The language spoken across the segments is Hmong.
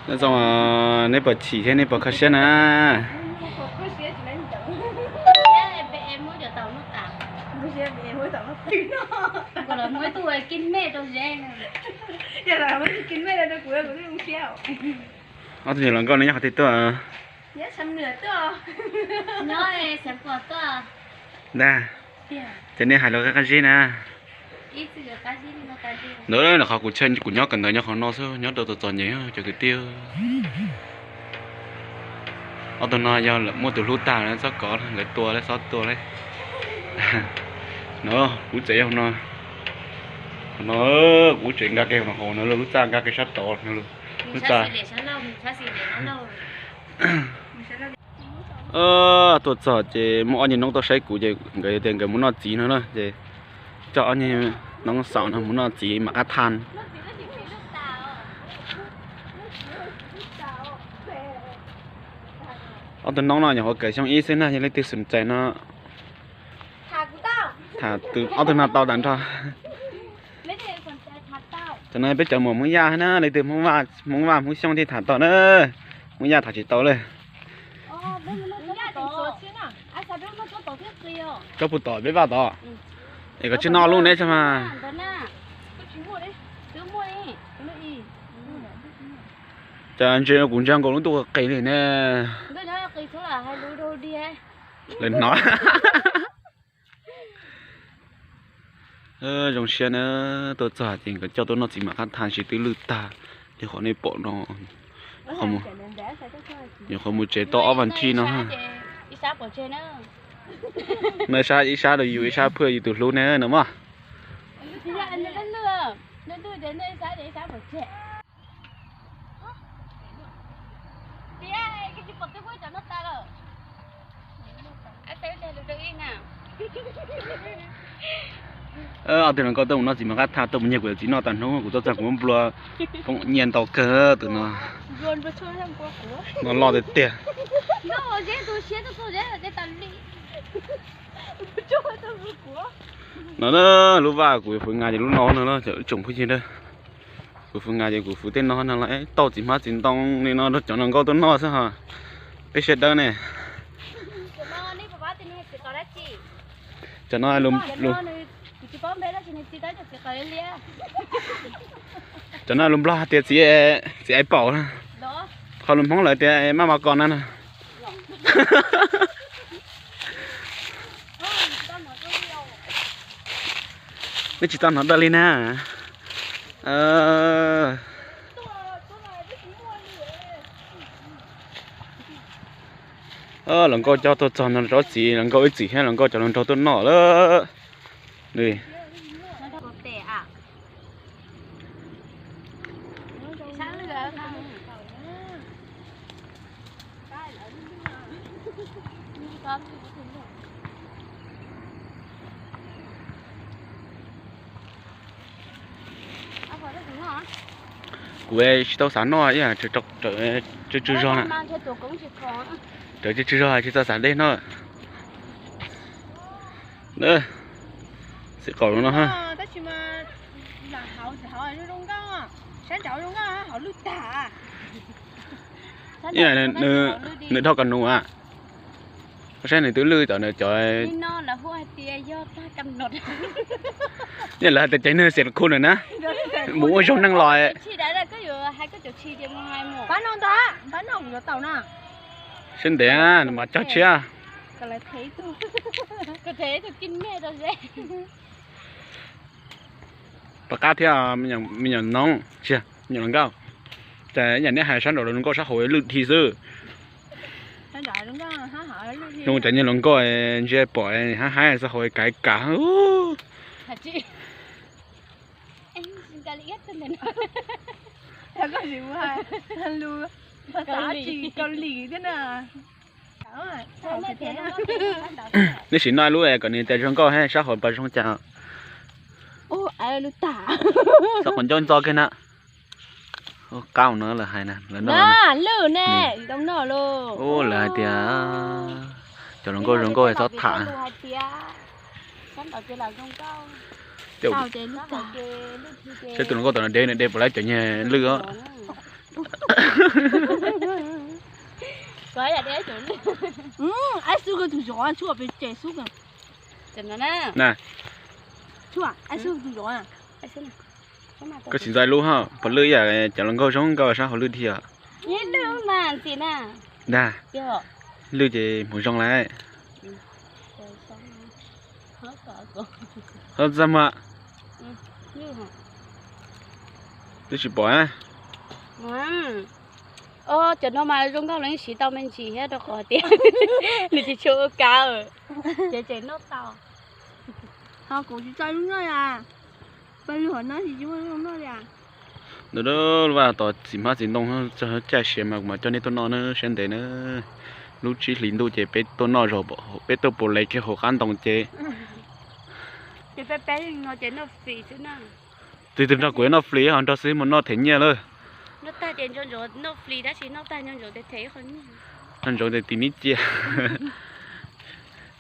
Nyob zoo, neb puas chim thiab neb puas kho siab na? Ob tug nyuam hluas nkauj no nyob qhov twg tuaj? Ntag, ces nej hais lus qab zib na. Ntawd qhov kuv, kuv nyob kawm ntawv nyob qhov no xwb, nyob rau txog txom nyem cov kwv tij. Ob tug no yog lawv muaj tus hlub tag lawv txhob kov, lawv tua lawv txhob tua lawm. No, kuv tsev yog no, no, kuv tsev nkag kiag hauv no, lub txaj nkag kiag sab tod no, lub txaj. Tuaj txog ces muaj ob niag noob tuaj saib kuv ces nkawd tias nkawd mus noj txiv no na, ces coj ob niag noob xaum no mus noj txiv mam qab thaj. Ob tug noob no nyuam qhuav kawm xyoo ib xwb na, yog leej twg xum txais no tham ob tug no tau tag nrho. Tam no peb cov muam Hmoob Yaj na, leej twg Hmoob Vaj Hmoob Xyooj thiaj tham tau na, Hmoob Yaj tham tsis tau lawm. Koj puas tom peb vaj tod? Es koj tsis noj lub neb tso mas. Cas ntsia kuv ntsia nkaus lub ntuj qis li ne. Lawv hnov. Zoo siab na, tuaj txog ces nkawd coj tuaj noj txiv mam qab thaj, tab sis twb lwj tag li qhov nej pom no. Nyuam qhuav mus tsev tau ob vas thib no. No ib sab, ib sab rau yus, ib sab phwj yus tus hlub ne no mog. Ob tug hluas nkauj tuaj mus noj txiv mam qab thaj, tuaj mus nyiag kuv yawm txiv noj tag hnub, kuv tuaj txog kuv muab nplua poob nyiaj ntau kawg tus no. No loj tiag tiag. No lub vaj kuv fwv nqa ces lub no no, tsoom phooj ywg, kuv fwv nqa ces kuv fwv tej no no los tau txiv hmab txiv ntoo li no rau cov hluas nkauj tuaj noj xwb hos. Peb siab dawb ne. Cov no, cov no lus Nplog tias txiv, txiv ais paum, qhov lus Hmoob lawv tias maj mas kos na no. Neb tsis tau hnov dawj li na. Hluas nkauj coj tuaj txog no rau txiv, hluas nkauj ib txwm thiab hluas nkauj cov hluas nraug tuaj noj lawm. Kuv tsis tau xav noj, tsw tsw zog na. Raws tsw tsw zog tsis tau xav dej noj. Txiv qaum no. Nws dhau koj nus a. Koj saib nws twb lwj tom nws cov. Yeej lawv hais tias caiv nws xiam khu nws na, mus ua zaug neeg los. Sib ntev mas cog tshiab. Pab qab thiab me nyuam noob, me nyuam hluas nkauj. Cas ib yam nej hais sab nraum hluas nkauj sab hauv lwj dhi xwb. Zoo cov niag hluas nkauj ntsia pom hab haib xwb hauv kav kav. Neb sim noj lub kom nws tas zoo nkauj sab hauv pas zoo cas. Txhob qhov ncauj ntxo kiag na. Qaub no lawv hais na, lawv hais tias cov hluas nkauj zoo nkauj txhob tham. Saib tus hluas nkauj tom no de, nws de puas laib cov niag lwj os. Aib xub ko tus zov tshuaj pem tsev xub ko. Na, tshuaj aib xub tus zov. Koj tsis ntxais lub ho, pom lwj ib yam cov hluas nkauj zoo nkauj sab hauv lwj dhia. Ntag, lwj ces hmoov zoo lawm. Txaj muag. Twb tsis pom. Cov no mas zoo nkauj los yeej siv tau me ntsis thiab rau qhov tias nws tsis tshua ua kav, ces tseem noj tau. Ho kuv tsis tso lub noj li. Pab lub hom no tsis muaj lub noj li. Ntawm vaj tos txiv hmab txiv ntoo txog caij siav mas kuv mam coj nej tuaj noj na, siab ntev na. Lub tsib hlis ntuj ces peb tuaj noj zaum, peb tuaj puas lev kiag hauv qab ntoo ces. Twb twb nrog kuv noj flis ho nrog xwb mus noj them nyiaj lawm. Noj ntsoov tes tim nib cia.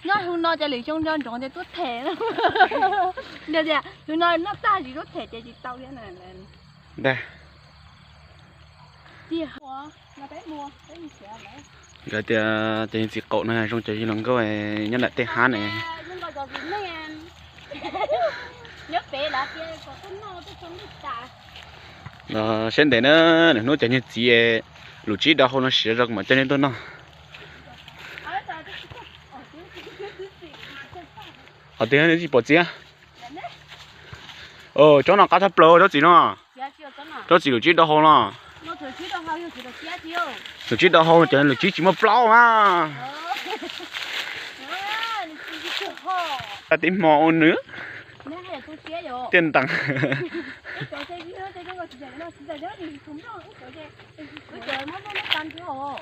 Nyob hauv no ces lwm xyoo nco ntsoov ces tuaj them. Yog tias hauv no noj tag tsis tuaj them ces tsis tau thiab na. Ntag. Nkawd tias cov txiv qaum no zoo cov yawg hluas nkauj nyob nram tej hab ne. Los siab ntev na, nws hnub cov niag txiv lus tsib do hau no siav zog kuv mam coj nej tuaj noj. Qhov twg nej tsis pom txiv? Tsob no qab tshaj plaws tsob txiv no. Tsob txiv lus tsib do hau no. Lus tsib do hau cov lus tsib tsis muaj plaub mas. Tib hmo ua nws tiaj ntees.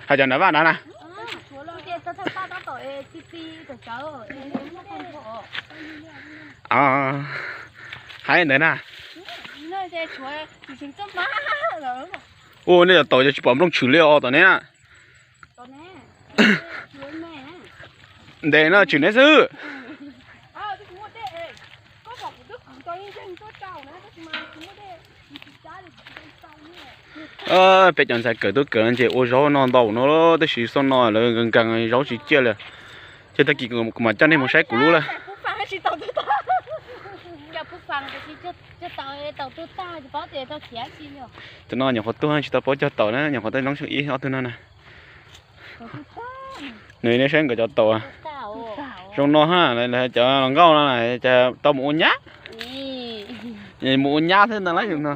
Hais cov nram vaj na na. Hais ntawd na. Ua nej cov taum ces tsis pom nplooj tshwm li os tom neb na. Ntev no tshwm neb xwb. Peb cov ntxhais kawm tub kawm no ces ua zaub no ntau no tab sis xyoo no lawv nkees nkees zaub tsis ciaj li. Ces tag kis kuv mam coj nej mus saib kuv lub lawm. Cov no nyuam qhuav tuag tsis tau paub cog taum na, nyuam qhuav tuaj nyob xyoo ib ob tug no na. Nws nej saib nkawd cov taum zoo no ha, cov hluas nkauj no cas tau mus ua nyab. Mus ua nyab thiab ntag lauj no.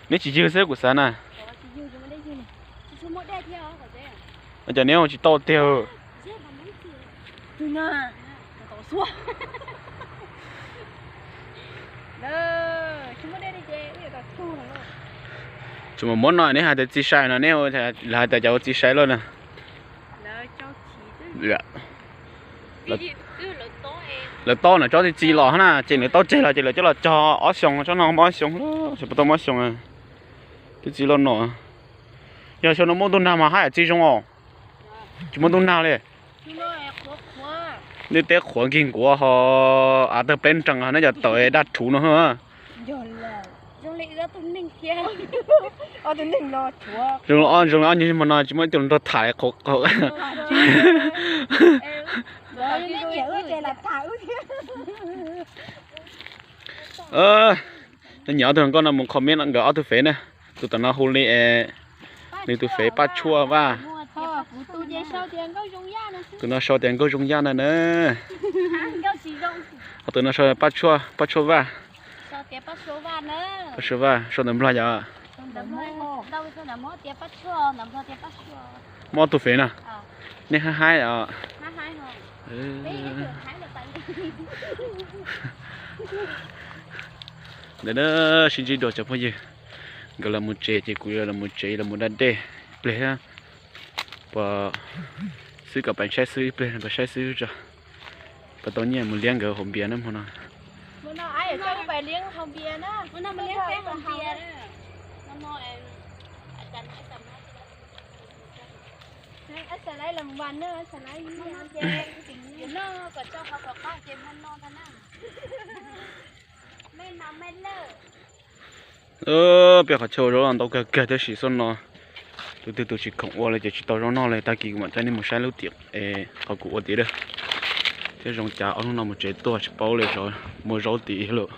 Neb tsis yug xwb kuv xav na. Cov neb ua tsis tau tiag. Tsis mus muab no neb hais tias txiv sai no neb hais tias cov ua txiv sai luaj na. Lawv taub na tsob txiv txiv los na ces lawv taub tseg los ces lawv coj los cog ob xyoos, tsob no muaj ob xyoos, tsis puas tau muaj ob xyoos. Twb txiv los no. Yog xyoo no muaj ntuj nag mas haj yam txiv zoo os. Tsis muaj ntuj nag li. Ntiaj teb qhuav nkig nkuav ho av tawg pleb nrees ho neb cov taum daj rhuv no. Zoo li ob nyuag hmo no tsis muaj ib tug nrog tham li qhuav qhuav. Nyiam ob tug hluas nkauj no mus comment nkawd ob tug fev na. Tus tom no hu li, nws tus fev Paj Tshuaj Vaj. Tus no sau tias Nkauj Zoo Yaj no na. Ho tus no sau Paj Tshuaj, Paj Tshuaj Vaj. Paj Tshuaj Vaj sau ntawv Nplog yom. Muaj ob tug fev na. Nej haib haib os. Ntawm na, sib ntsib dua cov phooj ywg, nkawd los mus tsev ces kuv los mus tsev los mus da dej ib pliag thiab. Pom xwb kom pais saib xwb ib pliag, pais saib xwb tso. Pais tau nyiaj mus liab nkawd hauv npias na hmo no. Peb qhov chaw ua zaub ntau kawg kawg tab sis xub no tus twg tus tsis khoom ua li ces tsis tau zaub noj li. Tag kis kuv mam coj nej mus saib lub tiam es qhov kuv ua tiam dab. Thiab zoo cas ob hnub no mus tsev tuaj tsis paub li, muaj zaub tim lawm.